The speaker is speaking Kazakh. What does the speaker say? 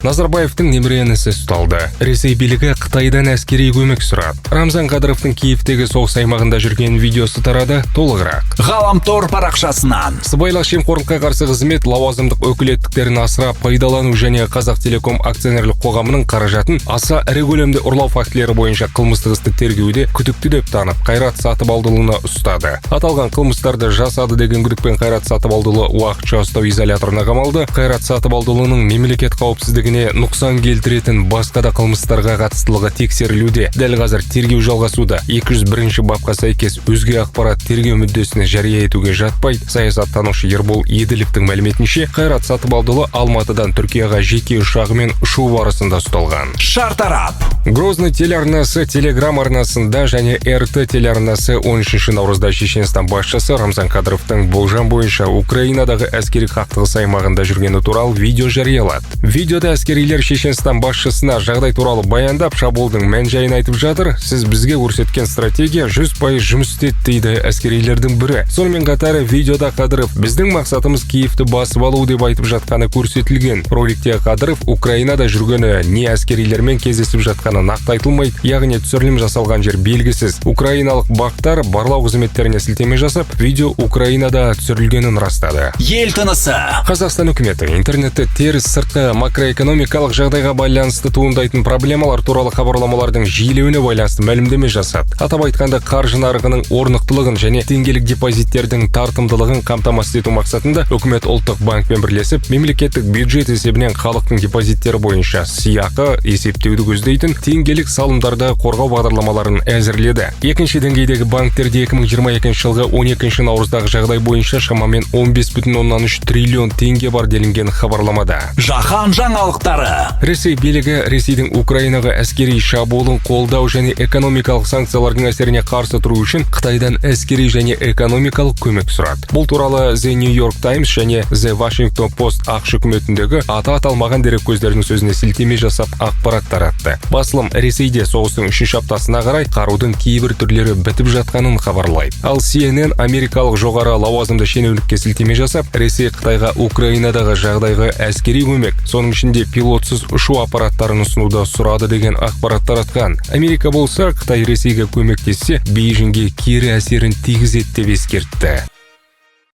Назарбаевтың немере інісі ұсталды. Ресей билігі Қытайдан әскери көмек сұрады. Рамзан Қадыровтың Киевтегі соғыс аймағында жүрген видеосы тарады. Толығырақ Ғаламтор парақшасынан. Сыбайлас жемқорлыққа қарсы қызмет лауазымдық өкілеттіктерін асыра пайдалану және Қазақтелеком акционерлік қоғамының қаражатын аса ірі көлемде ұрлау фактілері бойынша қылмыстық істі тергеуде күдікті деп танып, Қайрат Сатыбалдыұлыны ұстады. Аталған қылмыстарды жасады деген күдікпен Қайрат Сатыбалдыұлы уақытша ұстау изоляторына қамалды. Қайрат Сатыбалдыұлының мемлекет қауіпсіздігіне нұқсан келтіретін басқа да қылмыстарға қатыстылығы тексерілуде. Дәл қазір тергеу жалғасуда. 201 бапқа сәйкес өзге ақпарат тергеу мүддесіне жария етуге жатпайды. Саясаттанушы Ербол Еділовтің мәліметінше, Қайрат Сатыбалдыұлы Алматыдан Түркияға жеке ұшағымен ұшу барысында ұсталған. Шартарап. Грозный телеарнасы Телеграм арнасында және РТ телеарнасы 13 наурызда Шешенстан басшысы Рамзан Қадыровтың болжам бойынша Украинадағы әскери қақтығыс аймағында жүргені туралы видео жариялады. Видеода әскерилер Шешенстан басшысына жағдай туралы баяндап, шабуылдың мән-жайын айтып жатыр. «Сіз бізге көрсеткен стратегия 100% жұмыс істеді», – дейді әскерилердің бірі. Сонымен қатар видеода Қадыров «Біздің мақсатымыз Киевті басып алу» деп айтып жатқаны көрсетілген. Роликте Қадыров Украинада жүргені не әскерилермен кездесіп жатқаны нақты айтылмайды, яғни түсірілім жасалған жер белгісіз. Украиналық БАҚ-тар барлау қызметтеріне сілтеме жасап, видео Украинада түсірілгенін растады. Ел тынысы. Қазақстан үкіметі интернетте теріс сыртқы макроэкономикалық жағдайға байланысты туындайтын проблемалар туралы хабарламалардың жиілеуіне байланысты мәлімдеме жасады. Атап айтқанда, қаржы нарығының орнықтылығын және теңгелік депозиттердің тартымдылығын қамтамасыз ету мақсатында үкімет Ұлттық банкпен бірлесіп, мемлекеттік бюджет есебінен халықтың депозиттері бойынша сыйақы есептеуді көздейтін теңгелік салымдарды қорғау бағдарламаларын әзірледі. Екінші деңгейдегі банктерде 2022 жылғы 12 наурыздағы жағдай бойынша шамамен 15,3 триллион теңге бар делінген хабарламада. Жаһан жаңалықтары. Ресей билігі Ресейдің Украинаға әскери шабуылын қолдау және экономикалық санкциялардың әсеріне қарсы тұру үшін Қытайдан әскери және экономикалық көмек сұрады. Бұл туралы The New York Times және The Washington Post АҚШ үкіметіндегі аты аталмаған дереккөздердің сөзіне сілтеме жасап, ақпарат таратты. Басылым Ресейде соғыстың үшінші аптасына қарай қарудың кейбір түрлері бітіп жатқанын хабарлайды. Ал CNN америкалық жоғары лауазымды шенеунікке сілтеме жасап, Ресей Қытайға Украинадағы жағдайға әскери көмек, соның ішінде пилотсыз ұшу аппараттарын ұсынуды сұрады деген ақпарат таратқан. Америка болса, Қытай Ресейге көмектессе, Бейжіңге кері әсерін тигізеді деп ескертті.